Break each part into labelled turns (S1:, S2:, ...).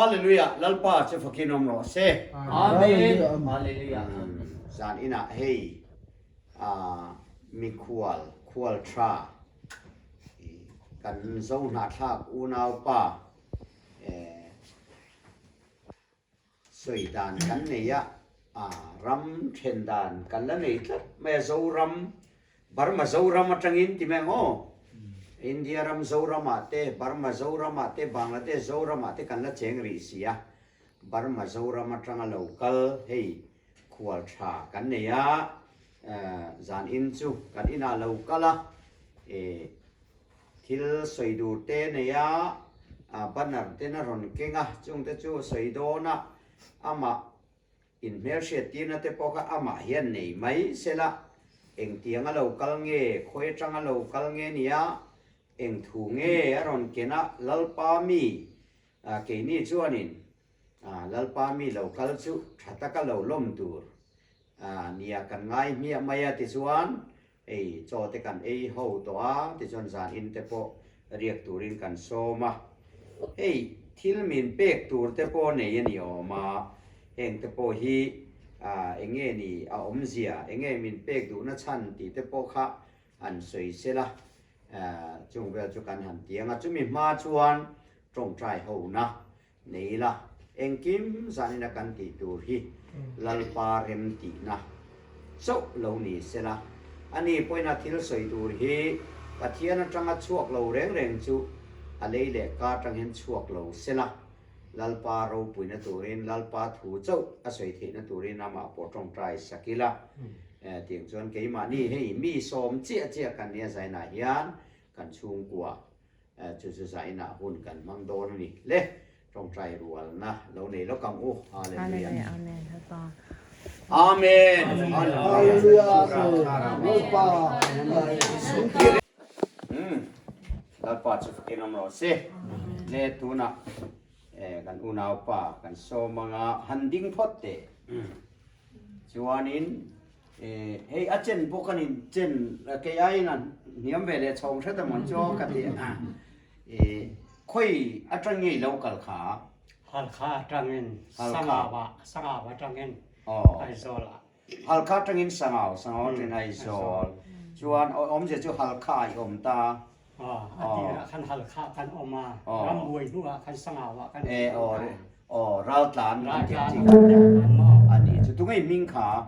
S1: Hallelujah Lalpa chu fakin awm rawh se.
S2: Amen. Hallelujah.
S1: Zan inah hei mikhual khual tha kan zo hnahthlak unaupa sawi dan kan nei a, ram then dan kan la nei tlat mai a, Zoram, Burma Zoram atangin ti mai ang aw, India ram Zoramah te, Burma Zoramah te, Bangladesh Zoramah te kan la cheng rih si a, Burma Zoram atanga lo kal hei khual tha kan nei a, zan in chu kan inah lo kal a, Thil sawi dur te nei a, banner ten a rawn keng a, chungte chu sawi dawn a, amah inhmelhriat tirna te pawh kha amah hian nei mai sela, engtiang a lo kal nge, khawi atang a lo kal nge nia, eng thu nge a rawn ken a, Lalpa mi, keini chuanin Lalpa mi lo kal chu tha taka lo lawm tur nia kan ngai hmiah mai a tichuan Ei, chaw te kan ei ho tawh a, tichuan zan in te pawh riak turin kan sawm a. Hei, thil min pek tur te pawh nei a ni awm a, heng te pawh hi eng nge ni a awmzia, eng nge min pek duhna chhan tih te pawh kha han sawi sel a, chung vel chu kan han ti ang a. Chumi hma chuan tawngtai hona Nei ila, engkim zanina kan tih tur hi Lalpa remtihna chauh lo ni sela, ani pawhin a thil sawi tur hi Pathian atanga chhuak lo reng reng chu a lei leh ka atang hian chhuak lo sela, Lalpa ropuina turin Lalpa thu chauh a sawi theihna turin amah pawh tawngtai sak ila. Tiang chuan keimahni hei mi sawm chiah chiah kan nia zainah hian kan chhungkua Chu chu zainah hun kan hmang dawn a ni le. Tawngtai rualna lo nei lawk ang u. Hallelujah.
S3: Amen. Lalpa.
S1: Amen.
S2: Hallelujah. Lalpa.
S1: Lalpa chu fakin awm rawh se. Le tunah kan unaupa kan sawm anga han ding phawt teh. Chuanin hei a chen pawh kan in chen kei aiin a hniam ve leh chhawng hret amawn chu ka ti a, khawi atang nge i lo kal kha?
S4: Halkha atangin Sangau ah Sangau atangin Aizawl ah.
S1: Halkha atangin Sangau, Sangau atangin Aizawl. Chuan awmzia chu Halkha ah i awm ta.
S4: A tirah khan Halkha kan awm a, rambuai hnuah khan Sangau ah kan awm ta.
S1: Aw, raltlan an ti ang chi kha. A ni chu tunge i hming kha?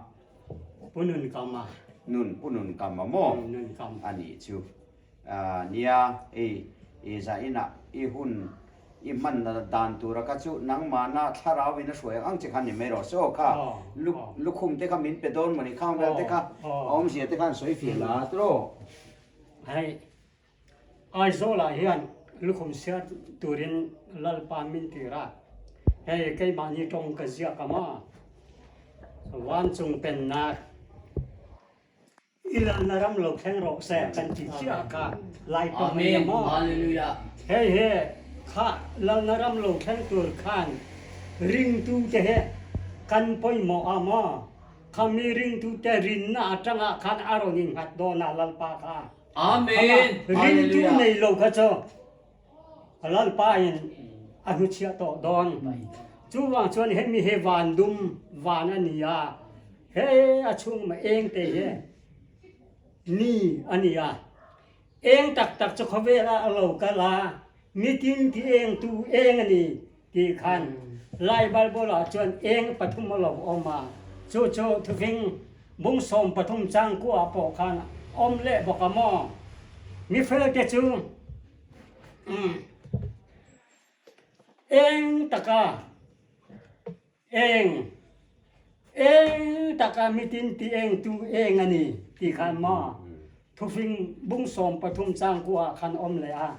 S4: Pu Nun Kam a.
S1: Nun, Pu Nun Kam a maw?
S4: Nun Kam.
S1: A ni chu. Nia, hei i zainah i hun i hman dan tura kha chu nangmahna thlarau in a hruai ang ang che khan ni mai rawh se aw kha. Lukhum te kha min pe dawn mawni khang vel te kha a awmzia te kha an sawi fiah la tiraw?
S4: Hei Aizawlah hian lukhum siar turin Lalpa min tir a, hei keimahni tawng ka ziak a maw? Vancung pennak i lalna ram lo thleng rawh se kan ti chiah kha lai tawng a nia maw? Hei he kha lalna ram lo thleng tur khan ringtute hi kan pawimawh a maw? Kha mi ringtute rinna atangah khan a rawn innghat dawn a Lalpa kha.
S2: Amen.
S4: Ringtu nei lo kha chu Lalpa in a hnuchhiah tawh dawn. Chuvang chuan hemi hi van dum van a ni a, he a chhung ma eng te hi ni a ni a. Eng tak tak chu khawvel ah a lo kal a, mitin ti eng tu eng a ni tih khan Lai Bible ah chuan eng pathum a lo awm a, chu chu thufing bung 13 chang kuah pawh khan awm leh bawk a maw? Mi felte chu eng taka eng eng taka mitin ti eng tu eng a ni tih khan maw thufing bung 13 chang kuah khan awm leh a.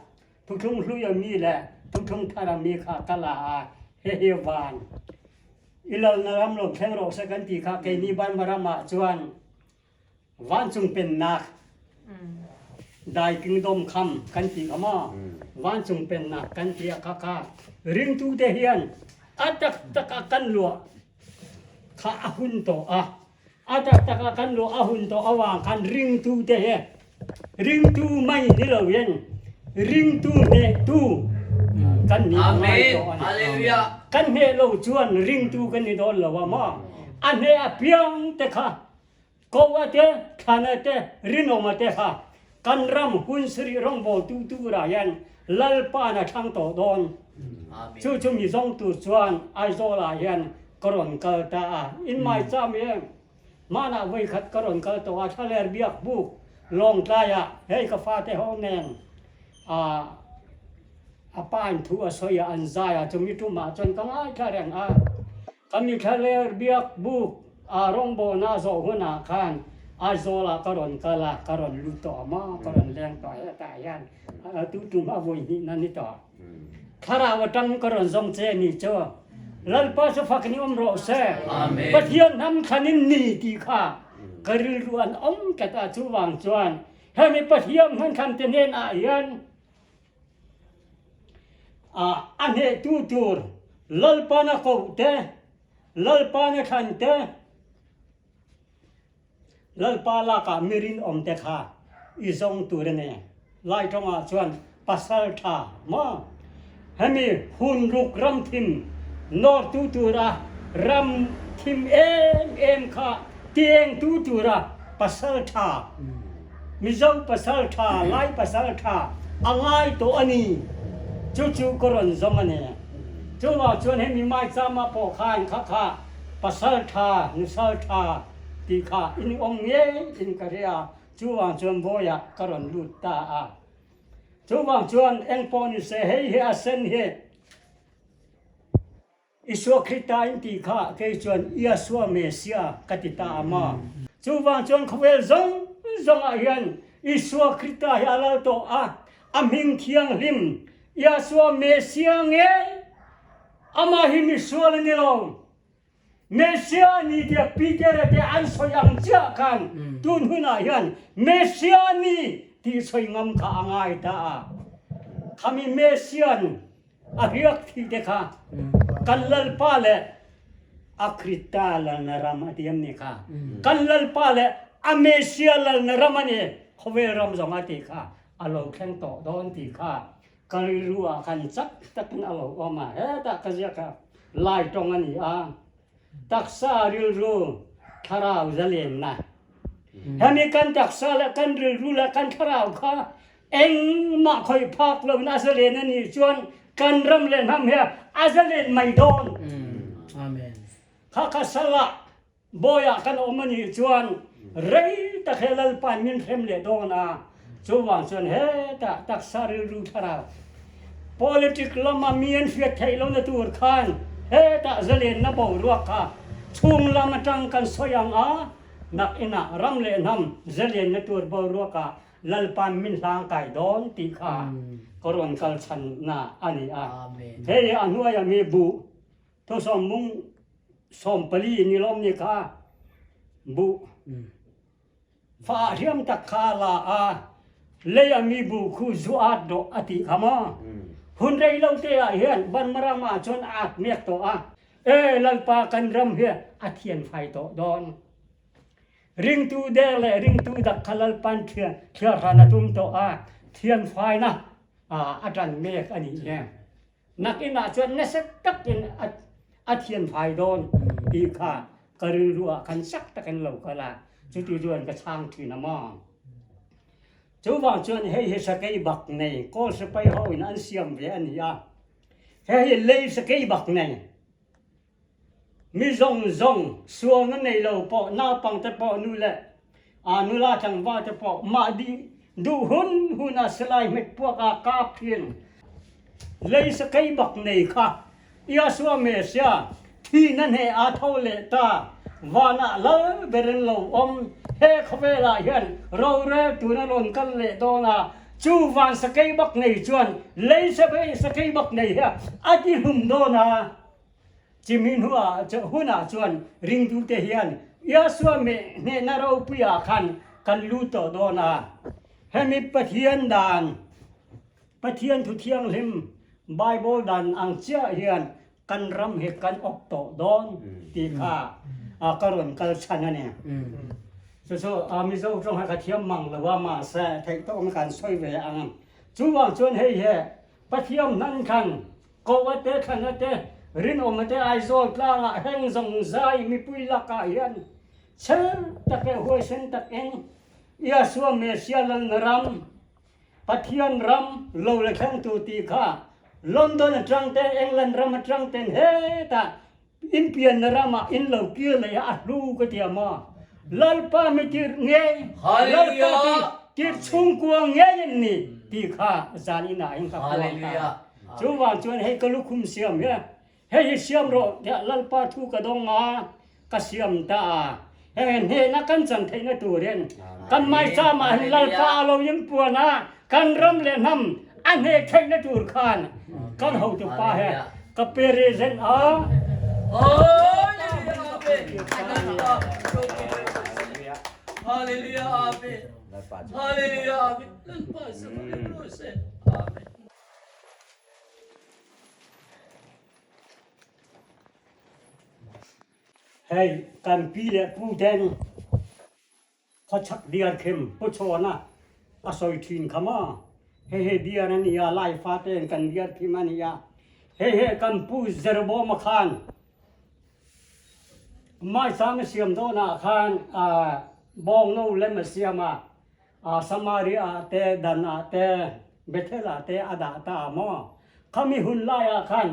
S4: Thuthlung hlui a mi le thuthlung thar a mi kha ka la a, hehe van i lalna ram lo thleng rawh se kan ti kha keini Burma ram ah chuan vancung pennak Dai Kingdom kham kan ti kha maw vancung pennak kan ti a kha kha ringtu te hian a taktak a kan luah kha a hun tawh a A taktak a kan luah a hun tawh avang khan ringtu te hi ringtu mai ni loin ringtu hnehtu kan nih a ngai tawh a ni. Kan hneh lo chuan ringtu kan ni dawn lo a maw? A hneh apiang te kha Ko a te, thlan a te, rinawm a te kha kan ram hun sarih rawngbawltu turah hian Lalpa'n a thlang tawh dawn. Chu chu mi zawng tur chuan Aizawlah hian ka rawn kal ta a. In maicham hi hmanah vawikhat ka rawn kal tawh a, Thlaler biak buk Lawngtlaiah hei ka fate ho nen a a pain thu a sawi a, an zai a, chumi tumah chuan ka ngaithla reng a. Ka mithlaler biak buk a rawngbawlna zawh hunah khan Aizawlah ka rawn kal a, ka rawn lut tawh a maw, ka rawn leng tawh hetah hian tu tum a vawi hnihna ni tawh. Thlarau atang ka rawn zawng che ni chu Lalpa chu fak ni awm rawh se. Pathian hnam thlanin ni tih kha ka rilru an awm tlat a, chuvang chuan hemi Pathian hman thlan te hnenah hian A hnehtu tur Lalpana koh te, Lalpana thlan te, Lalpa lakah mi rinawm te kha i zawng tur a ni. Lai tawngah chuan pasal tha maw? Hemi hun ruk ram thim nawrtu tura ram thim em em kha tiengtu tura pasal tha Mizo pasal tha, Lai pasal tha a ngai tawh a ni. Chu chu ka rawn zawm a ni. Chuvang chuan hemi Maichama pawh khan kha kha pasal tha, nusal tha tih kha in awm ngei in ka hria. Chuvang chuan Bawiah ka rawn lut ta a. Chuvang chuan engpawh ni se hei hi a sen hi. Isua Krista in tih kha kei chuan Iasua Mesia ka ti ta a maw? Chuvang chuan khawvel zawng zawngah hian Isua Krista hi a lal tawh a, a hming thianghlim Iasua Mesia ngei amah hi misual a ni lo. Mesia a ni tiah Peter-a te an sawi ang chiah khan tun hunah hian Mesia a ni tih sawi ngam kha a ngai ta a. Khami Mesian A riak thih te kha kan Lalpa le a Krista lalna ram a ti em ni kha? Kan Lalpa le a Mesia lalna ram a ni, khawvel ram zawng a tih kha a lo thleng tawh dawn tih kha ka rilru ah khan chak takin a lo awm a, hetah ka ziak a, Lai tawng a ni a, Taksa rilru thlarau zalenna. Hemi kan taksa leh kan rilru leh kan thlarau kha Engmah khawih phak loin a zalen a nih chuan kan ram leh hnam hi a zalen mai dawn.
S2: Amen.
S4: Kha kha salah bawiah kan awm a nih chuan rei tak he Lalpa'n min hrem leh dawn a, chuvang chuan hetah taksa rilru thlarau politic lama mi an hriat theih lohna tur khan hetah zalenna boruak kha chhung lam atang kan sawi ang a, nakinah ram leh hnam zalenna tur boruakah Lalpa'n min hlang kai dawn tih kha ka rawn kal chhanna a ni a. Hei a hnuaia mi buh thusawm mung 14 ni lawm ni kha buh fah hriam tak kha a la a, lei a mi buh khu zu at dawh a tih kha maw? Hun rei lo te ah hian Burma ramah chuan a at mek tawh a, E Lalpa kan ram hi a thianfai tawh dawn. Ringtu der leh ringtu dak kha Lalpan thiar hran a tum tawh a, thianfaina a tan mek a nih hi. Nakinah chuan nasa takin a thianfai dawn tih kha ka rilru ah khan chak takin lo kal a, chuti chuan ka chhang thin a maw. Chuvang chuan hei hi sakei bak nei Kawl sipai ho in an siam ve a ni a, hei hi lei sakei bak nei. Mi zawng zawng, sualna nei lo pawh, naupangte pawh, nu leh nula tlangvalte pawh mahni duh hun huna silai hmet puaka kap thin lei sakei bak nei kha Yahshua Messiah thihna hneh a tho leh ta. Vanah lal berin lo awm. He khawvelah hian rorel tuna rawn kal leh dawn a, chu van sakei bak nei chuan lei sakei bak nei hi a ti hlum dawn a. Chimi hnuah hunah chuan ringtute hian Yahshua hnehna ropuiah khan kan lut tawh dawn a. Hemi Pathian dan, Pathian Thu Thianghlim, Bible dan ang chiah hian kan ram hi kan awk tawh dawn tih kha ka rawn kal chhan a ni. Chu chu Mizo tawng hi ka thiam mang lo a, mahse theihtawk in kan sawi ve ang. Chuvang chuan hei hi Pathian hman khan. Koh a te, thlan a te, rinawm a te Aizawl tlangah heng zawng zai mipui lakah hian chel tak leh huaisen takin Yahshua Messiah Lalna ram, Pathian ram lo la thleng tur tih kha London atang te, England ram atang ten hetah inpianna ramah in lo kir leh a, a hlu ka ti a maw? Lalpa mi tirh ngei, Lalpa tirh chhungkua ngei an ni tih kha zan inah hian ka puang ta a. Chuvang chuan hei ka lukhum siam hi Hei hi siam rawh tiah Lalpa thu ka dawng a, ka siam ta a. Heng hnehna kan chan theihna turin kan maichamah hin Lalpa a lo inpuan a, kan ram leh hnam a hneh theihna tur khan kan hotupa he ka present a. Hei kan pi leh pu ten khawchhak diar khem pu chhawn a a sawi thin kha maw hei hei diar a nia lai fa ten kan diar khim a nia hei hei kan pu Jeroboam a khan Maisam a siam dawnah khan bawngno lem a siam a Samaria ah te, Dan ah te, Bethel ah te a dah ta a maw? Khami hun laiah khan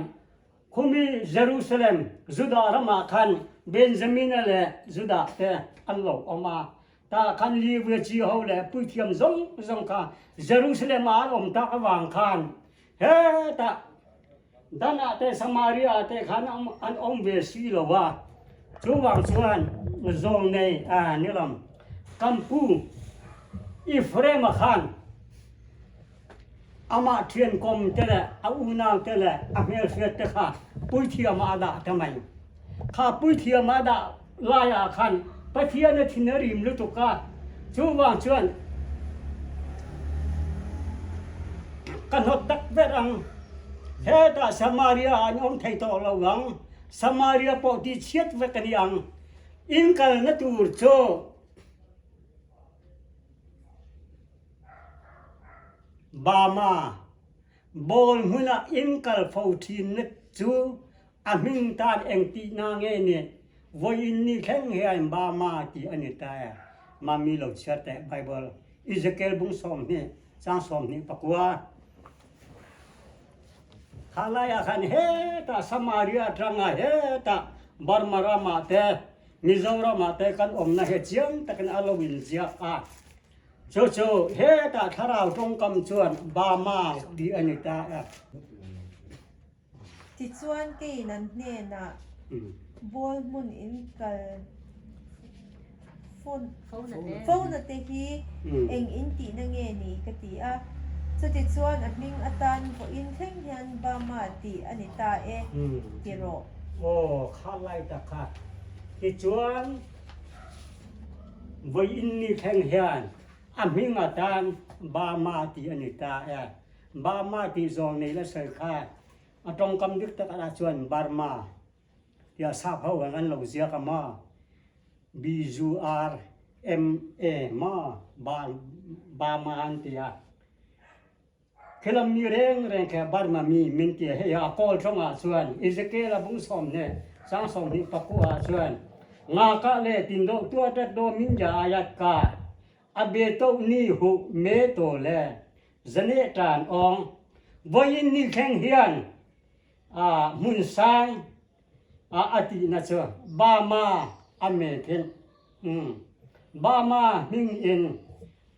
S4: khumi Jerusalem, Judah ramah khan Benjamina leh Judah te an lo awm a. Tah khan Levia chi ho leh puithiam zawng zawng kha Jerusalem ah an awm tak avang khan hetah Dan ah te Samaria ah te khan an awm ve si lo a. Chuvang chuan zawng nei a ni lam. Kan pu Ephraim-a khan amah thiankawm te leh a unau te leh a hmelhriat te kha puithiam ah a dah ta mai. Kha puithiam a dah laiah khan Pathian a thin a rim lutuk a, chuvang chuan ka hnawt tak ber ang. Hetah Samaria ah an awm thei tawh lo ang, Samaria pawh tih chhiat vek a ni ang. In kalna tur chu Bama Bawl hmunah in kal fo thinna chu A hming tan eng tihna nge ni? Vawiin ni thleng hian Bama tih a ni ta e. Mami lo chhiar teh Bible Ezekiel bung 20 chang 24. Kha laiah khan hetah Samaria atanga hetah Burma ramah te Mizoramah te kan awmna hi chiang takin a lo inziak a. Chu chu hetah thlarau tawngkam chuan Bama tih a ni ta e.
S3: Tichuan keiin an hnenah Bawl hmun in kal fona te hi eng in tihna nge ni ka ti a. Chutichuan a hming atan vawiin thleng hian Bama tih a ni ta e ti rawh.
S4: Aw kha lai tak kha. Tichuan vawiin ni thleng hian a hming atan Bama tih a ni ta e. Burma tih zawng nei la sawi kha a tawngkam dik tak ah chuan Burma tia sap ho ang an lo ziak a maw? B-U-R-M-A maw? Burma an ti a. Khilam mi reng reng kha Burma mi min ti a, hei a kawl tawng ah chuan Ezekiel a bung 20 chang 29 ah chuan Ngakah le tindoh tuatat do min ja ayat ka a be toh ni huh me to le Zaneh tan awng vawiin ni thleng hian a hmun sang a a tihna chu Bama a me thin. Bama hming in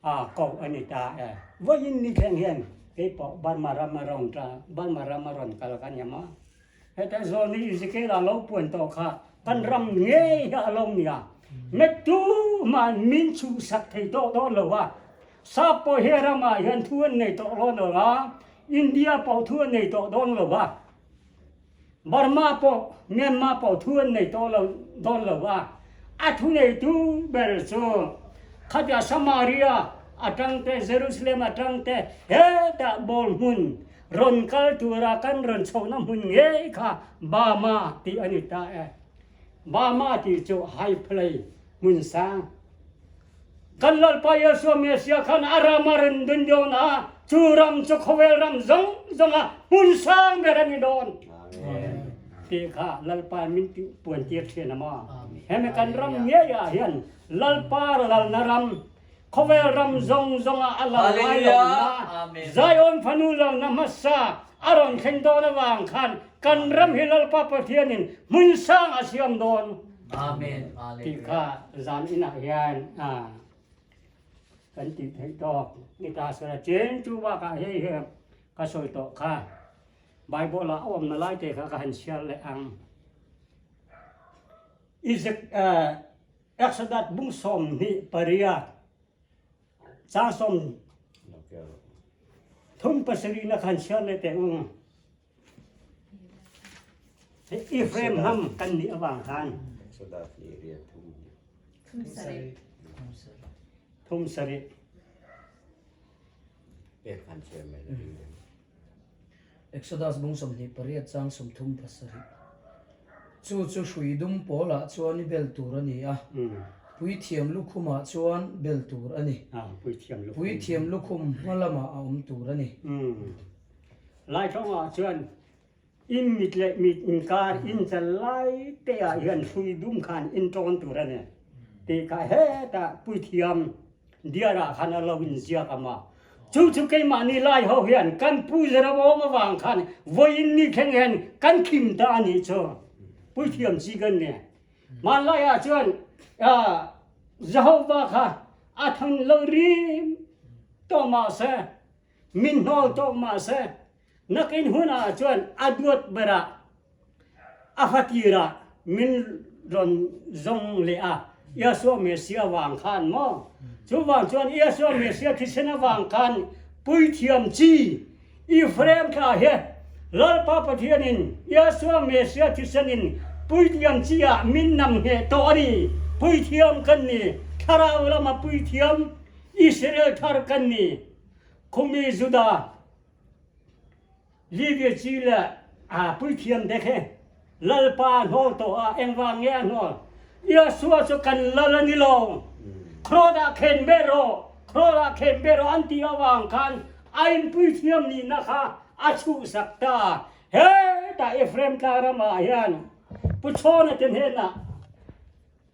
S4: a koh a ni ta e. Vawiin ni thleng hian keipawh Burma ram a rawn ta, Burma ram a rawn kal ka nia maw. Heta zawn hi Ezekiel a lo puan tawh kha kan ram ngei hi a lo nia. Mettu mah min chhuhsak thei tawh dawn lo a. Sap pawh he ramah hian thu an nei tawh dawn lo a, India pawh thu an nei tawh dawn lo a, Burma pawh, Myanmar pawh thu an nei tawh lo dawn lo a. A thuneitu ber chu khatia Samaria atang te, Jerusalem atang te hetah bawl hmun Rawn kal tura kan rawn chhohna hmun ngei kha Bama tih a ni ta e. Bama tih chu high play, hmun sang. Kan Lalpa Yeshua Messiah khan a ram a rawn dun dawn a, Chu ram chu khawvel ram zawng zawnga hmun sang ber a ni dawn tih kha Lalpa min puan tir thin a maw? Hemi kan ram ngeiah hian Lalpa lalna ram, khawvel ram zawng zawnga a lal ngai lohna, Zion fanu lalna hmasa a rawn thleng dawn avang khan kan ram hi Lalpa Pathianin hmun sang a siam dawn tih kha zan inah hian a Kan tih theih tawk ni ta sela chen chu bakah hei hi ka sawi tawh kha Bible ah a awmna lai te kha ka han chhiar leh ang. Isaac Exodus bung 28 chang 37 na khan chhiar leh teh ung. Ephraim hnam kan nih avang khan thum sarih.
S2: Exodus bung 28 chang 37. Chu chu hrui dum pawlah chuan i bel tur a ni a, puithiam lukhumah chuan bel tur a ni. Puithiam lukhum hma lamah a awm tur a ni.
S4: Laithlawngah chuan in mit leh mit inkar inchal lai te ah hian hrui dum khan in tawn tur a ni tih kha hetah puithiam diarah khan a lo inziak a ma. Chu chu keimahni lai ho hian kan pu Jeroboam avang khan vawiin ni thleng hian kan khim ta a nih chu. Puithiam chi kan ni. Hmanlai ah chuan Jehovah kha a than lo rim tawh mahse Min hnawl tawh mahse, nakin hunah chuan a duat berah a fatirah min rawn zawng leh a, Yahshua Messiah vang khan maw? Chuvang chuan Yahshua Messiah thisen avang khan puithiam chi Ephraim thla hi Lalpa Pathianin Yahshua Messiah thisenin puithiam chi ah min nam ngheh tawh a ni. Puithiam kan ni, thlarau lama puithiam Israel thar kan ni. Khumi Judah, Levi chi le puithiam te khi Lalpa a hnawl tawh a, engvang nge a hnawl? Yahshua chu kan lal a ni lo, Krawt-ah khen ber rawh, Krawt-ah khen ber rawh an tih avang khan a in puithiam nihna kha a chhuhsak ta. Hetah Ephraim tlangram-ah hian Pu Chhawna te hnenah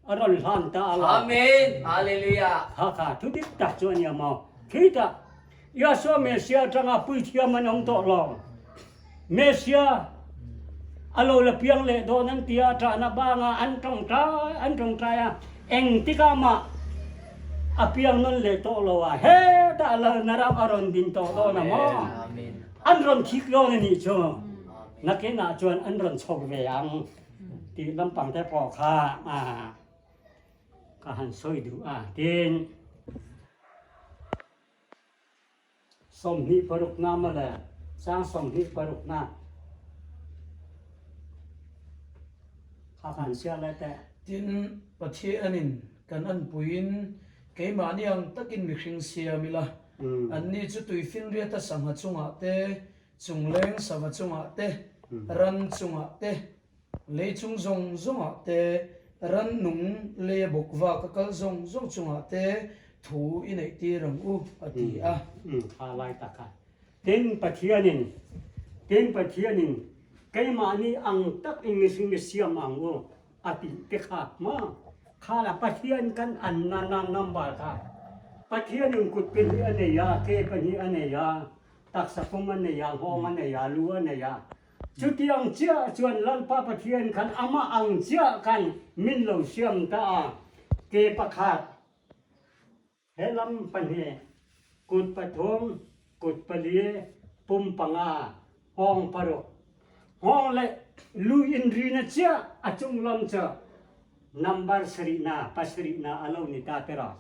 S4: A rawn hlan ta a lo.
S2: Amen! Hallelujah!
S4: Kha kha thu dik tak chu a nia maw? Khitah Yahshua Messiah atanga puithiam an awm tawh lo. Messiah a lo la piang leh dawn an ti a, ṭahna banga an tawngtai an tawngtai a, engtikah mah a piang nawn leh tawh lo a, hetah lalna ram a rawn din tawh dawn a maw? An rawn thik dawn a nih chu. Nakinah chuan an rawn chho ve ang. Tih lampang te pawh kha ka han sawi duh a. Tin, 26 na mawle, chang 26 na kha ka han share leh teh.
S2: Tin, Pathianin kan anpuiin keimahni ang takin mihring siam ila, anni chu tuifinriata sangha chungah te, Chungleng sava chungah te, ran chungah te, lei chung zawng zawngah te, ran nung leia bawk vak a kal zawng zawng chungah te thu i neih tir ang u, a ti a.
S4: Kha lai tak a. Tin, Pathianin, tin, Pathianin keimahni ang tak in mihring i siam ang u, a tih te kha maw? Kha la Pathian kan an na na number kha. Pathianin kut pahnih a nei a, ke pahnih a nei a, Taksa pum a nei a, nghawng a nei a, lu a nei a. Chutiang chiah chuan Lalpa Pathian khan amah ang chiah khan min lo siam ta a, ke pakhat, helam pahnih, kut pathum, kut pali, pum panga, nghawng paruk. Nghawng leh lu inrina chiah a chung lam chu number sarihna, pasarihna a lo ni ta tiraw.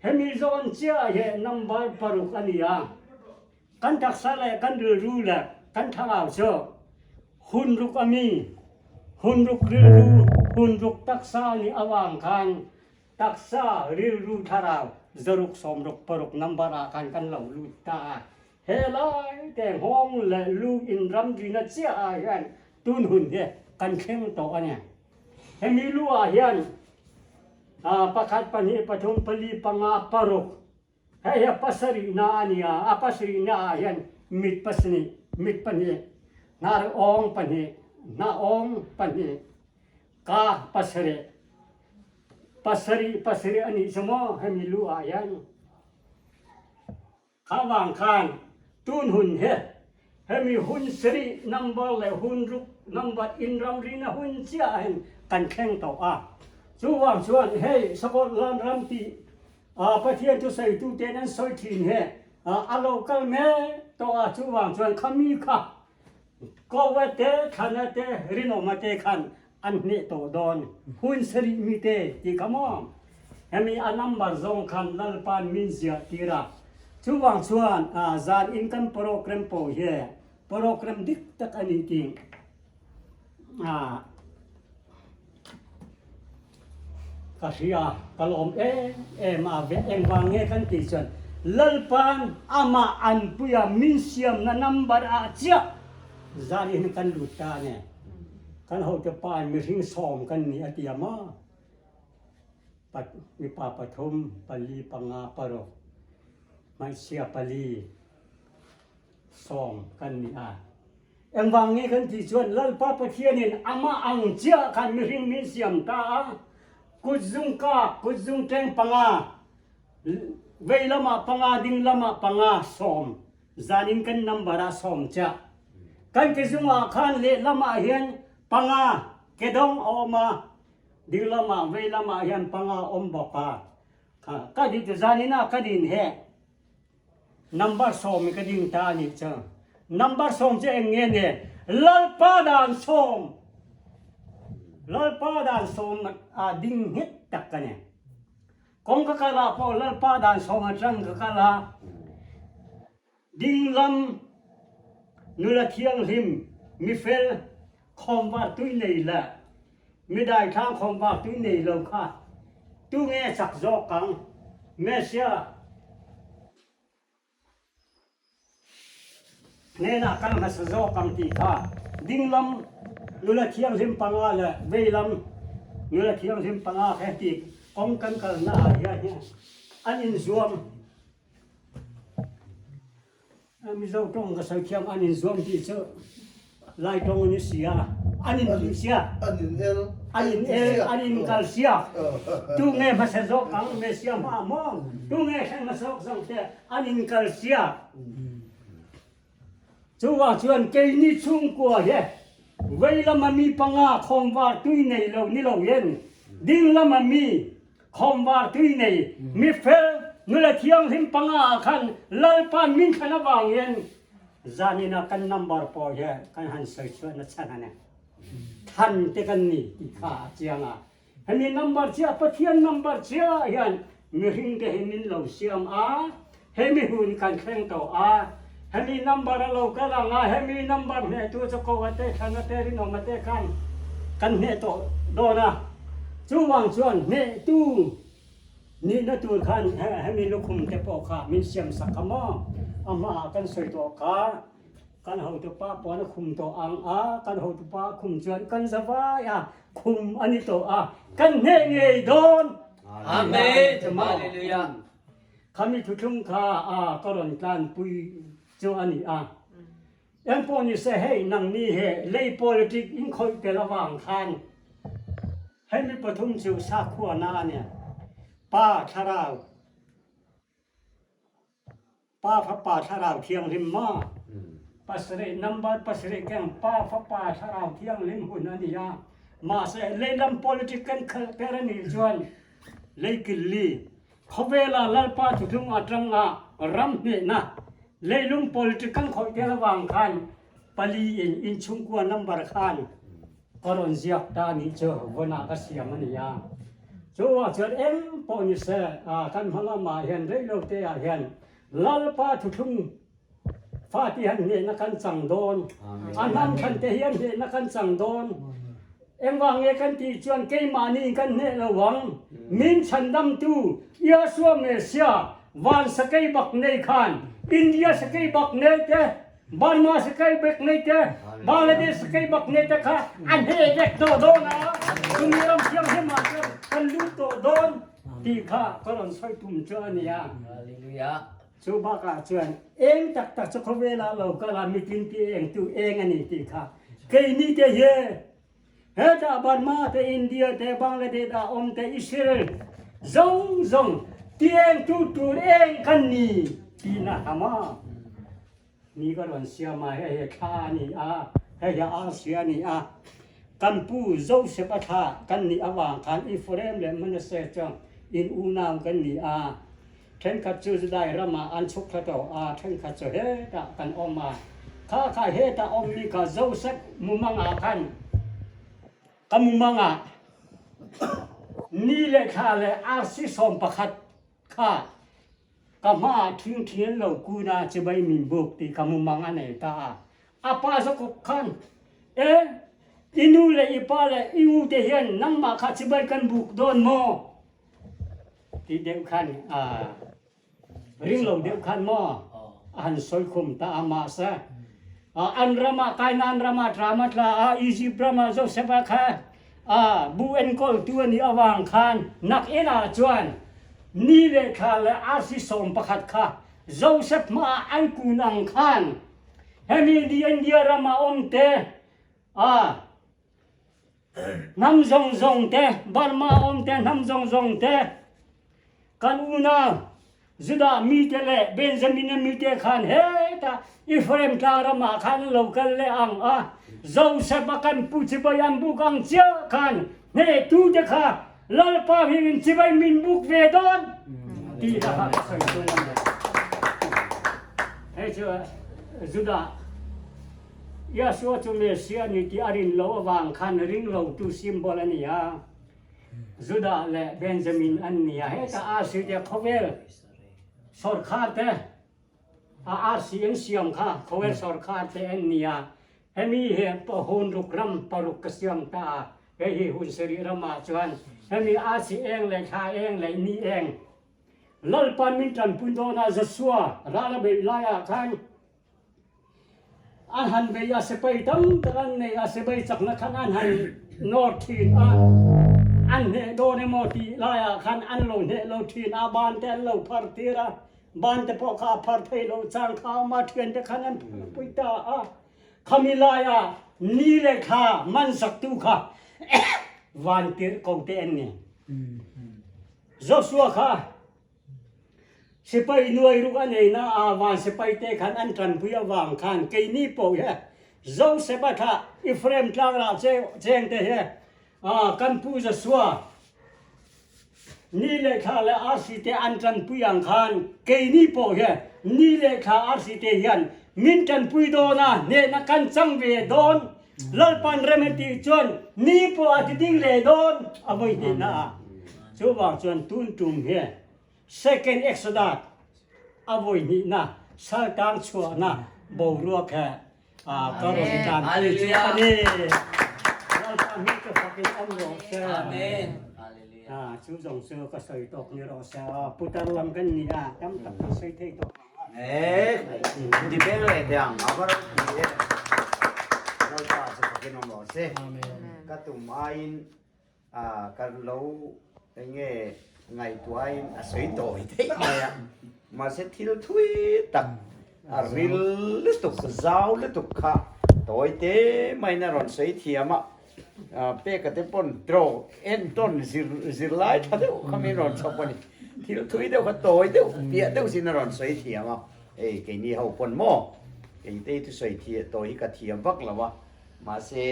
S4: Hemi zawn chiah hi number paruk a ni a, kan taksa leh kan rilru leh kan thlarau chu hun ruk a mi, hun ruk rilru, hun ruk taksa nih avang khan taksa, rilru, thlarau zaruk sawmruk paruk number ah khan kan lo lut ta a. He lai te nghawng leh lu inramrina chiah ah hian tun hun hi kan thleng tawh a ni. Hemi lu ah hian pakhat, pahnih, pathum, pali, panga, paruk. Hei hi a pasarihna a ni a, a pasarihna ah hian mit pasnih, mit pahnih, hnar awng pahnih, hnah awng pahnih, ka pasarih, pasarih pasarih a nih chu maw hemi lu ah hian. Kha vang khan tun hun hi hemi hun sarih number leh hun ruk number inramrina hun chiah ah hian kan thleng tawh a. Chuvang chuan hei Scotland ram tih Pathian thusawitu ten an sawi thin hi a lo kal mek tawh a, chuvang chuan khami kha Koa te, Thlana te, Rinawma te khan an hneh tawh dawn. Hun sarih mi te tih kha maw? Hemi a number zawng khan Lalpa'n min ziah tir a. Chuvang chuan zan in kan program pawh hi program dik tak a ni tih Ka hria, ka lawm em em a, ve engvang nge kan tih chuan Lalpa'n amah anpuia min siamna number ah chiah zan in kan lut ta a ni. Kan hote pa'n mihring sawm kan ni a ti a maw? Mipa pathum, pali, panga, paruk, hmeichhia pali. Sawm kan ni a. Engvang nge kan tih chuan Lalpa Pathianin amah ang chiah khan mihring min siam ta a, kut zung kak, kut zung teng panga, vei lamah panga, ding lamah panga, sawm, zanin kan number ah sawm chiah. Kan ke zungah khan lehlamah hian panga ke dawng a awm a, ding lamah vei lamah hian panga a awm bawk a. Ka din zanin ah ka din heh. Number sawm i ka ding ta a nih chu. Number sawm chu eng nge ni? Lalpa dan sawm. Lalpa dan sawm a ding nghet tak ka ni. Kawng ka kal ah pawh Lalpa dan sawm atang ka kal a. Ding lam nula thianghlim mifel khawmvar tui nei leh midai thlang khawmvar tui nei lo kha tu nge chak zawk ang? Messia hnenah kal hmasa zawk ang tih kha dinglam nula thianghlim panga leh veilam nula thianghlim panga kha heti kawng kan kalna ah hian an inzuam. Mizo tawng ka sawi thiam an inzuam tih chu Lai tawng a ni si a, an intih sia,
S5: An in el,
S4: an in el, an in kal sia. Tu nge hmasa zawk ang Messia hma maw? Tu nge thleng hmasa zawk zawng te an in kal sia. Chuvang chuan keini chhungkua hi vei lama mi panga khawmvar tui nei lo ni lo hian ding lama mi Khawmvar tui nei mi fel nula thianghlim panga ah khan Lalpa'n min thlan avang hian zanin ah kan number pawh hi kan han sawi chhuah na chhan a ni. Thlan te kan ni tih kha a chiang a. Hemi number chiah Pathian number chiah hian mihring te hi min lo siam a, hemi hun kan thleng tawh a, hemi number a lo kal ang a, hemi number hnehtu chu Koa te, Thlana te, Rinawma te khan kan hneh tawh dawn a. Chuvang chuan hnehtu nihna tur khan hemi lukhum te pawh kha min siam sak kha maw? A hmaah kan sawi tawh kha, kan hotupa puan a khum tawh ang a, kan hotupa a khum chuan kan za vai a, khum a ni tawh a, kan hneh ngei dawn!
S6: Amen! Hallelujah!
S4: Khami thuthlung kha a ka rawn tlanpui chu a ni a. Engpawh ni se hei nangni he lei politic in khawih tel avang khan hemi pathum chu sakhuana a ni. Pa thlarau, Pa Fapa Thlarau Thianghlim maw? Pasarih number pasarih keng Pa Fapa Thlarau Thianghlim hun a ni a. Mahse lei lam politic kan khalh ter a nih chuan lei killi Khawvela Lalpa thuthlung atanga ram hnehna leilung politic kan khawih tel avang khan pali in inchhungkua number khan ka rawn ziak ta anih chu vawnah ka siam a ni a. Chuvang chuan eng pawh ni se kan hma lamah hian reilo te ah hian Lalpa thuthlung fate hian hnehna kan chang dawn, a hnam thlan te hian hnehna kan chang dawn. Engvang nge kan tih chuan keimahni kan hneh lo ang. Min chhandamtu Yahshua Messiah van sakei bak nei khan India sakei bak nei te, Burma sakei bak nei te, Bangladesh sakei bak nei te kha a hneh vek tawh dawn a, chumi ram thianghlim ah chuan kan lut tawh dawn. Tih kha ka rawn sawi tum chu a ni a. Chu bakah chuan eng tak tak chu khawvelah lo kal a, mitin ti eng tu eng a ni tih kha keini te hi hetah Burma te, India te, Bangladesh ah awm te, Israel zawng zawng ti eng tu tur eng kan ni tihna kha maw? Ni ka rawn siam a, hei hi thla a ni a, hei hi arsi a ni a. Kan pu Joseph a thla kan nih avang khan Ephraim leh Manasseh chu in unau kan ni a. Thenkhat chu Judai ramah an chhuk thla tawh a, thenkhat chu hetah kan awm a. Kha kha hetah awmmi kha Joseph mumangah khan ka mumangah ni leh thla leh arsi 11 kha Ka hmaah ṭhingṭhi an lo kun a, chibai min buk tih ka mumang a nei ta a. A pa Jakob khan, E, i nu leh i pa leh i u te hian nangmah kha chibai kan buk dawn maw? Tih deuh khan a ring lo deuh khan maw a han sawi khum ta a. Mahse, an ramah Kainan ramah ṭam a tla a, Egypt ramah Joseph-a kha A bu enkawltu a nih avang khan nakinah chuan ni leh thla leh arsi 11 kha Joseph hmaah an kun ang khan hemi ni India rama awm te, a hnam zawng zawng te, Burma awm te hnam zawng zawng te, kan unau Judah mite leh Benjamina mite khan hetah Ephraim tlang ramah khan an lo kal leh ang a, Joseph a kan pu chibai an buk ang chiah khan hnehtute kha Lalpa hmingin chibai min buk ve dawn tih kha ka sawi tum a ni. Hei chu Judah Yahshua chu Messiah a ni tih a rin loh avang khan ringlotu symbol a ni a. Judah leh Benjamin an ni a, hetah arsi te khawvel sawrkhar te a arsi an siam kha khawvel sawrkhar te an ni a, hemi hi hun ruk ram paruk ka siam ta a, hei hi hun sarih ramah chuan hemi arsi eng leh thla eng leh ni eng Lalpa min tanpui dawnah Joshua ral a beih laiah khan An han bei a, sipai tam tak an nei a, sipai chakna khan an han nawr thin a, an hneh dawn emaw tih laiah khan an lo hneh lo thin a, ban te an lo phar tir a, ban te pawh kha a phar thei loh chang kha a awm a, thian te khan an phar pui ta a, khami laia ni leh thla man saktu kha vantirh ko te an ni. Joshua kha Sipai nuai ruk a nei na a van sipai te khan an tanpui avang khan keini pawh hi Joseph a thlah Ephraim tlangrah cheng te hi kan pu Joshua ni leh thla leh arsi te an tanpui ang khan keini pawh hi ni leh thla arsi te hian min tanpui dawn a hnehna kan chang ve dawn Lalpan rem a tih chuan ni pawh a ti ding leh dawn a vawi hnihna a. Chuvang chuan tun tum hi Second Exodus a vawi hnihna saltang chhuahna boruak he ka rawn tan pui chu a ni. Lalpa hming chu fakin awm rawh se. Chu zawng chu ka sawi tawk ni rawh se. Putar lam kan ni a, tam tak kan sawi thei tawh lo.
S1: Di beng leh teh ang a va ropui e. Lalpa chu fakin awm rawh se. Ka tum aiin ka lo enge ngaihtuahin a sawi tawi theih mai a. Mahse thil thui tak a ril lutuk zau lutuk kha tawi te maiin a rawn sawi thiam a. Peka te pawn draw entawn zir zirlai tha deuh kha min rawn chhawp a ni. Thil thui deuh kha tawi deuh piah deuh sin a rawn sawi thiam a. Hei keini ho pawn maw keitei chu sawi thiah tawi hi ka thiam vak lo a. Mahse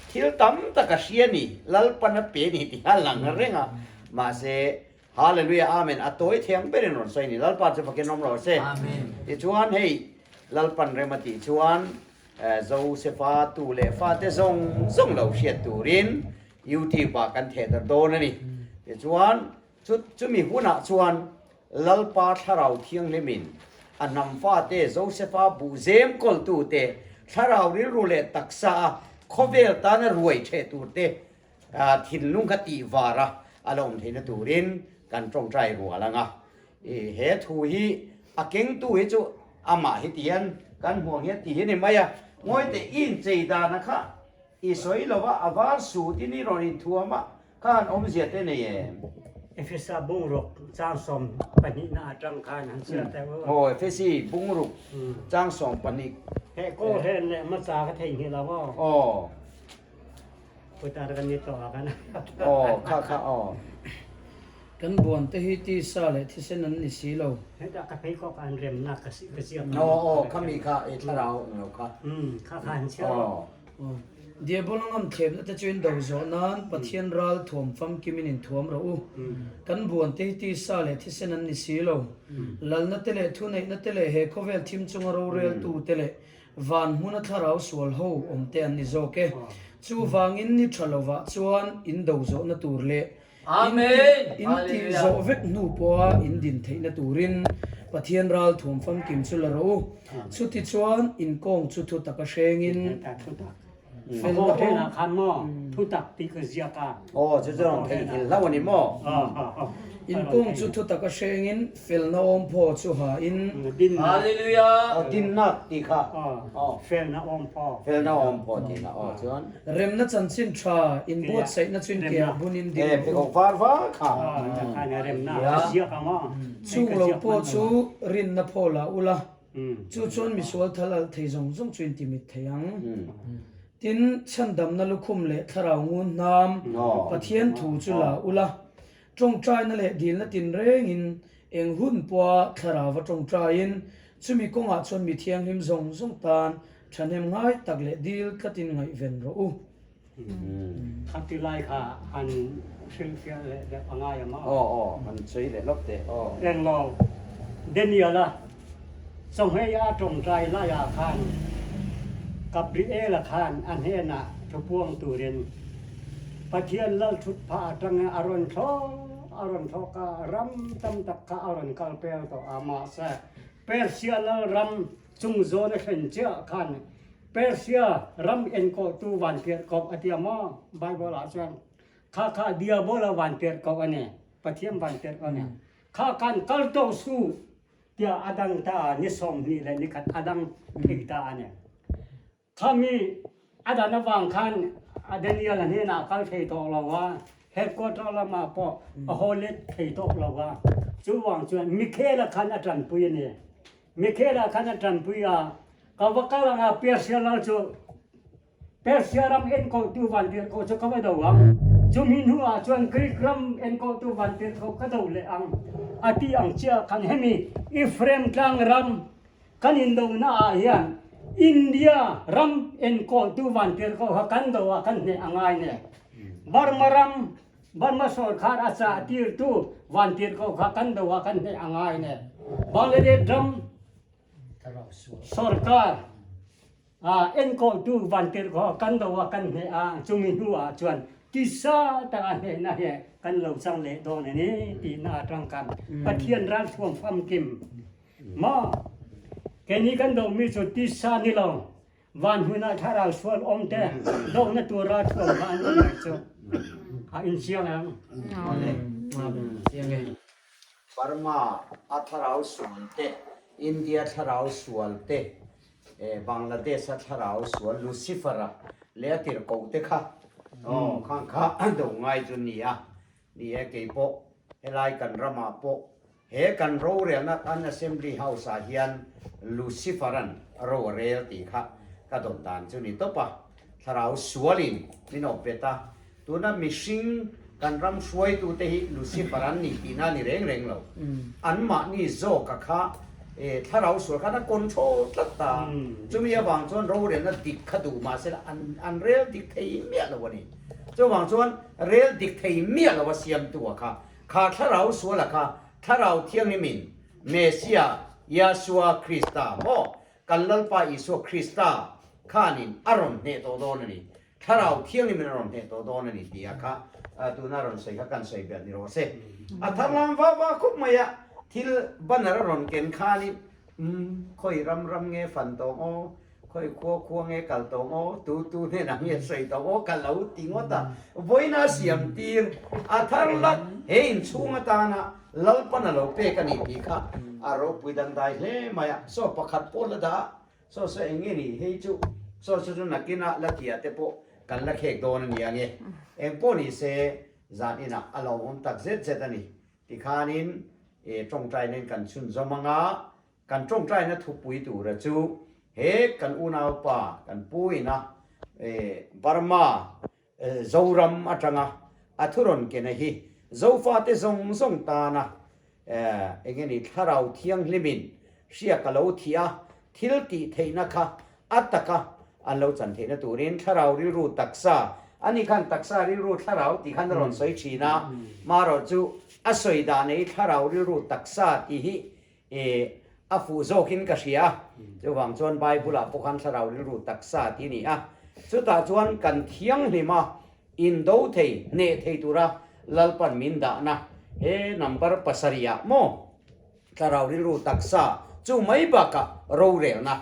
S1: thil tam tak a hria ni Lalpan a pe ni tih a lang reng a. Mahse Hallelujah Amen a tawi thiang berin rawn sawi a ni Lalpa chu fakin awm rawh se. Tichuan hei Lalpan rem a tih chuan Josefa tu leh fate zawng zawng lo hriat turin YouTube ah kan theh darh dawn a ni. Tichuan chu chumi hunah chuan Lalpa Thlarau Thianghlimin a hnam fate Josefa buhzem kawltute thlarau rilru leh taksa a khawvel tana ruai theh turte thinlung kha tih var a a la awm theihna turin kan tawngtai rual ang a. I he thu hi a kengtu hi chu amah hi ti hian kan hmuh ang hian ti hi a ni mai a. Ngawi teh i inchei dana kha i sawi lo va, a var sut in i rawn inthuam a, khan awmzia te nei em?
S4: Efesa bungruk chang 12 na atang khan han chhiar teh u.
S1: Aw, Efesi bungruk chang 12.
S4: He kaw hlen leh hmasa ka thei hngilh lo aw.
S1: Aw.
S4: Putar kan ni tawh a kan.
S1: Aw, kha kha aw.
S2: Kan buan te hi tisa leh thisen an ni si lo.
S4: Hetah ka pheikhawk ah an remnak ka ziak.
S1: Aw, aw, khami kha i thlarau ang lo kha.
S4: Kha kha han chhiar rawh.
S2: Aw. Diabol a ngam thlemna te chu in do zawh nan Pathian ral thuam famkimin in thuam rawh u. Kan buan te hi tisa leh thisen an ni si lo. Lalna te leh thuneihna te leh he khawvel thim chunga roreltu te leh van hmuna thlarau sual ho awm te an ni zawk e. Chuvangin ni tha lovah chuan in do zawhna tur leh
S6: Amen!
S2: In tih zawh vek hnu pawha in din theihna turin Pathian ral thuam famkim chu la rawh u. Chuti chuan in kawng chu thu taka hrengin felna awm. In kawng chu thu taka hrengin felna awm phaw chu ha in.
S6: Hallelujah!
S2: Remna chanchin tha inbuatsaihna chu inkeah bunin ding rawh u. Chung lo pawh chu rinna phaw la ula, chu chuan misual thal alh thei zawng zawng chu intimit thei ang. Tin, chhandamna lukhum leh thlarau ngun hnam Pathian thu chu la ula, tawngtaina leh dilna tinrengin eng hun pawha thlarauva tawngtaiin chumi kawngah chuan mi thianghlim zawng zawng tan Thahnem ngai tak leh dil tlatin ngaihven rawh u.
S4: Kha ti lai kha han hrilhfiah leh deuh a ngai ang aw.
S1: Aw aw, han sawi leh lawk teh aw.
S4: Englo, Daniel-a chawhmei a tawngtai laiah khan Gabriel-a khan a hnenah thupuang turin Pathian lalthut phah atanga a rawn thlawk a rawn thlawk a, ram tam tak kha a rawn kal pel tawh a, mahse Persia lalram Chung zawn a thlen chiah khan Persia ram enkawltu vantirhkoh a tia maw? Bible ah chuan kha kha Diabola vantirhkoh a ni, Pathian vantirhkoh a ni. Kha khan kal tawh suh tiah a dang ta a, ni 20 leh ni khat a dang thei ta a ni. Khami a dan avang khan Daniel-a hnenah a kal thei tawh lo a, headquarter lamah pawh a haw let thei tawh lo a. Chuvang chuan Michael-a khan a tanpui a ni. Michael-a khan a tanpui a, Ka va kal ang a, Persia lal chu Persia ram enkawltu vantirhkoh chu ka va do ang. Chumi hnuah chuan Greek ram enkawltu vantirhkoh ka do leh ang, a ti ang chiah khan hemi Ephraim tlang ram Kan indohna ah hian India ram enkawltu vantirhkoh kha kan do ah kan hneh a ngai ne. Burma ram, Burma sorkar a chah tirtu vantirhkoh kha kan do ah kan hneh a ngai ne. Bangladesh ram sorkar enkawltu vantirhkoh kan do ah kan hneh a, chumi hnu ah chuan tisa tak a hnehna hi kan lo chang leh dawn a ni tihna atang khan Pathian ralthuam famkim Maw? Keini kan dohmi cu tisa ni lo, van hmun ah thlarau sual awm te dohna tur ralthuam kha an um lai cu. A in chiang em?
S2: Chiang e.
S1: Burma a thlarau sual te, India thlarau sual te, Bangladesh a thlarau sual Lucifer a leh a tirhkoh te kha aw khang kha do ngai chu ni a. Ni e, kei pawh helai kan ramah pawh he kan rorelna kan Assembly House ah hian Lucifer-a'n ro a rel tih kha ka dawn dan chu ni tawp a, thlarau sualin min awp vet a, tuna mihring kan ram hruaitute hi Lucifer an ni tihna a ni reng reng lo, anmahni zawka kha thlarau sual khan a control tlat ta, chumi avang chuan rorelna dik kha duh mahsela an rel dik thei miah lo a ni. Chuvang chuan rel dik thei miah lo a siamtu a kha, kha thlarau sual a kha, Thlarau Thianghlimin Messiah Yahshua Krista maw, kan Lalpa Isua Krista khanin a rawn hneh tawh dawn a ni, Thlarau Thianghlimin a rawn hneh tawh dawn a ni tih a kha tuna rawn sawi kha kan sawi belh ni rawh se. A tharlam va va khawp mai a, thil banner a rawn ken khanin umm khawi ram ram nge fan tawng aw, Khawi khua khua nge kal tawng aw, tu tu hnenah nge sawi tawng aw ka lo ti ngawt a, vawiina siam tir a thar lak he inchhung atana Lalpan a lo pek a ni tih kha a ropui dangdai hle mai a, saw pakhat pawh la dah a, saw saw eng nge ni hei chu, saw saw chu nakinah la tia te pawh kan la khek dawn a ni ang e, eng pawh ni se. Zan inah a lawmawm tak zet zet a ni. Tikhanin e tawngtainain kan chhunzawm anga kan tawngtaina thupui tura chu he kan unaupa kan pu ina e Burma Zoram atanga a thurawn kena hi Zofate zawng zawng tana eng nge ni thlarau thianghlimin hriak a lo thih a, thil tih theihna kha a taka an lo chan theihna turin thlarau rilru taksa, ani khan taksa rilru thlarau tih khan a rawn sawi thin a, marawh chu a sawi dan ei thlarau rilru taksa tih hi a fuh zawkin ka hria a, chuvang chuan Bible ah pawh khan thlarau rilru taksa tih a ni a, chutah chuan kan thianghlim a, Indo thei, hneh thei tura Lalpan min dahna he number pasarih ah maw thlarau rilru taksa chu mai bakah rorelna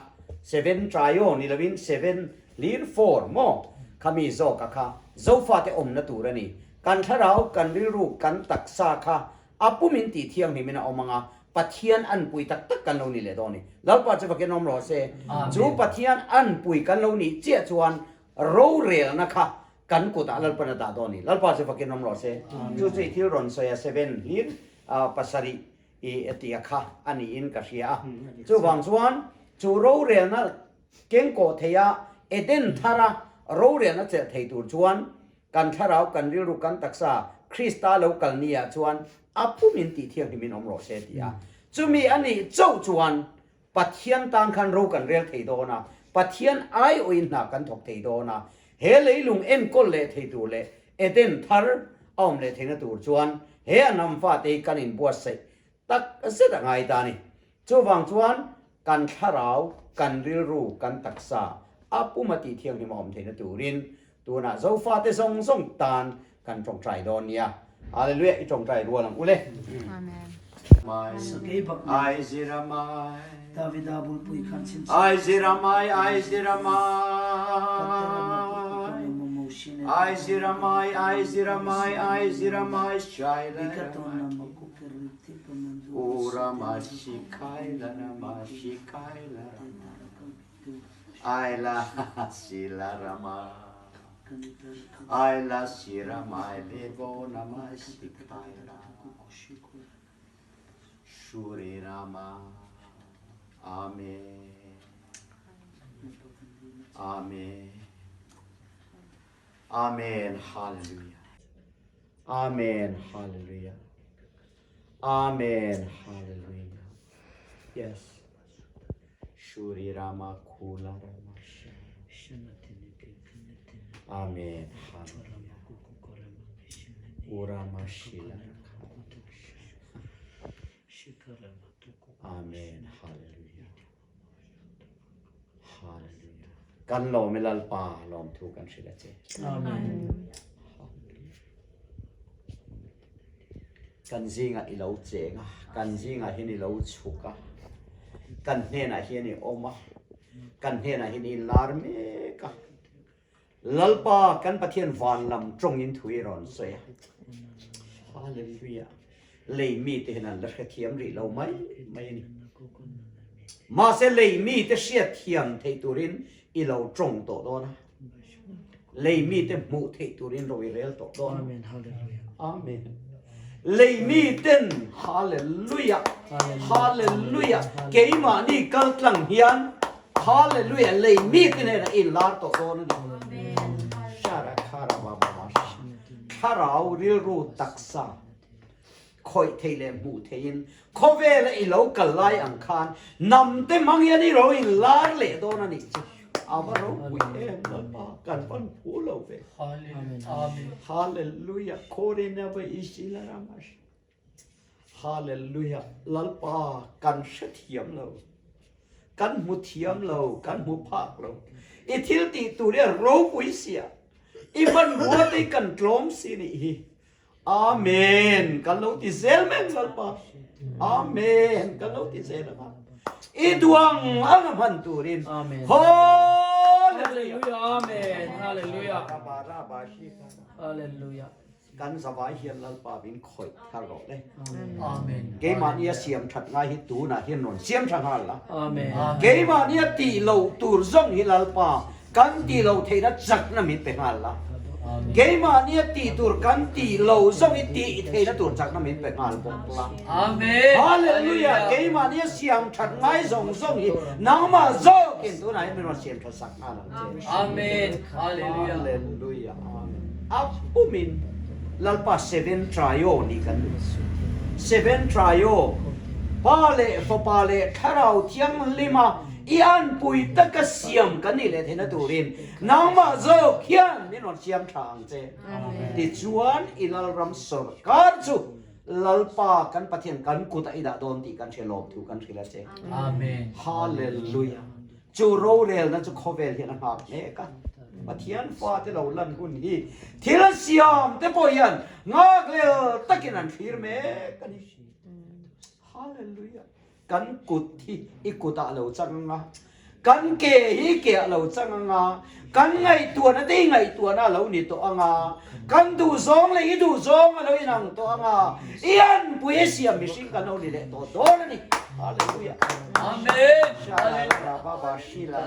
S1: seven trio ni lovin seven hlir four maw khami zawka kha Zofate awmna tur a ni. Kan thlarau, kan rilru, kan taksa kha a pumin tih thianghlimin a awm anga Pathian anpui tak tak kan lo ni leh dawn a ni. Lalpa chu fakin awm rawh se. Chu Pathian anpui kan lo nih chiah chuan Rorelna kha kan kutah Lalpan a dah dawn a ni. Lalpa chu fakin awm rawh se. Chu chu i thil rawn sawi a seven hlir pasarih i tia kha a niin ka hria a. Chuvang chuan chu rorelna kengkawh theia Eden thara rorelna chelh thei tur chuan kan thlarau, kan rilru, kan taksa Krista lo kal niah chuan a pumin tih thianghlimin awm rawh se ti a. Chumi a nih chauh chuan Pathian tan khan ro kan rel thei dawn a, Pathian aiawhin hna kan thawk thei dawn a, he leilung enkawl leh thei tur leh Eden thar a awm leh theihna tur chuan he a hnam fate hi kan inbuatsaih tak zet a ngai ta a ni. Chuvang chuan kan thlarau, kan rilru, kan taksa a puma tih thianghlim a awm theihna turin Tunah Zofate zawng zawng tan kan tawngtai dawn nia. Hallelujah i tawngtai rual ang ule.
S5: Amen.
S2: Sakei bak nen
S1: Ai zira mai.
S2: Davida bulpui khan chhinchhiah.
S1: Ai zira mai ai zira mai. Ai zira mai ai zira mai ai zira mai shai la Ura ma shi kai la ra ma shi kai la ra ma. Ai la si la ra ma Ai la si ra mai le vo na mai si kai la Shuri Rama Amen Amen Amen Hallelujah Amen Hallelujah Amen Hallelujah Yes Shuri Rama Khula Rama Amen Hallelujah Urama Shila Amen Hallelujah Hallelujah Kan lawm i Lalpa lawmthu kan hrilh a che.
S2: Amen.
S1: Kan zingah i lo cheng a, kan zingah hian i lo chhuk a, kan hnenah hian i awm a, kan hnenah hian i lar mek a. Lalpa kan Pathian van lam tawngin thu i rawn sawi a. Hallelujah. Lei mite hian an la hrethiam rih lo mai mai a ni. Mahse lei mite hriatthiam theih turin i lo tawng tawh dawn a. Lei mite hmuh theih turin ro i rel tawh dawn a.
S2: Amen. Hallelujah.
S1: Amen. Lei miten Hallelujah. Hallelujah. Keimahni kal tlang hian Hallelujah. Lei mite hnenah i inlar tawh dawn a ni. Shara khara ba ba ba sha. Thlarau rilru taksa khawih theih leh hmuh theihin khawvela i lo kal lai ang khan namte hmang hian i ro inlar leh dawn a nih chu. A va ropui em Lalpa kan van phu lo ve. Hallelujah. Khawrin a va isi la ramash. Hallelujah. Lalpa kan hrethiam lo. Kan hmu thiam lo, kan hmu phak lo. I thil tih tur hi a ropui sia. I hmanrua te hi kan tlawm si nih hi. Amen kan lo ti zel mai ang Lalpa. Amen kan lo ti zel ang a. I duang ang a hman turin.
S2: Amen.
S1: Hallelujah.
S2: Amen. Hallelujah. Hallelujah.
S1: Kan zavai hian Lalpa min khawih thar rawh le.
S2: Amen.
S1: Keimahni a siam that ngai hi tunah hian rawn siam tha nghal la.
S2: Amen.
S1: Keimahni a tih loh tur zawng hi Lalpa kan tih loh theihna chakna min pe nghal la. Keimahnia tih tur kan tih lo zawng i tih theihna tur chakna min pe nghal bawk la.
S6: Amen.
S1: Hallelujah! Keimahnia siam that ngai zawng zawng hi nangmah zawkin tunah hian min rawn siam that sak nghal ang che.
S6: Amen. Hallelujah.
S1: Hallelujah. Amen. A pumin Lalpa Seven Trio nih kan duh. Seven Trio, Pa leh Fapa leh Thlarau Thianghlima i anpui taka siam kan nih leh theihna turin Nangmah zawk hian min rawn siam tha ang che. Tichuan i Lalram sawrkar chu Lalpa kan Pathian kan kutah i dah dawn tih kan hre lawm thu kan hrilh a che.
S6: Amen.
S1: Hallelujah. Chu rorelna chu khawvel hian a nghak mek a. Pathian fate lo lan hun hi thil siam te pawh hian nghak lel takin an thlir mek a ni. Hallelujah. Kan kut hi i kutah lo chang ang a, kan ke hi i keah lo chang ang a, kan ngaihtuahna te i ngaihtuahna a lo ni tawh ang a, kan duhzawng leh i duhzawng a lo inang tawh ang a, i anpui a siam mihring kan lo ni leh tawh dawn a ni. Hallelujah.
S6: Amen.
S1: Sha la la ba ba shi la.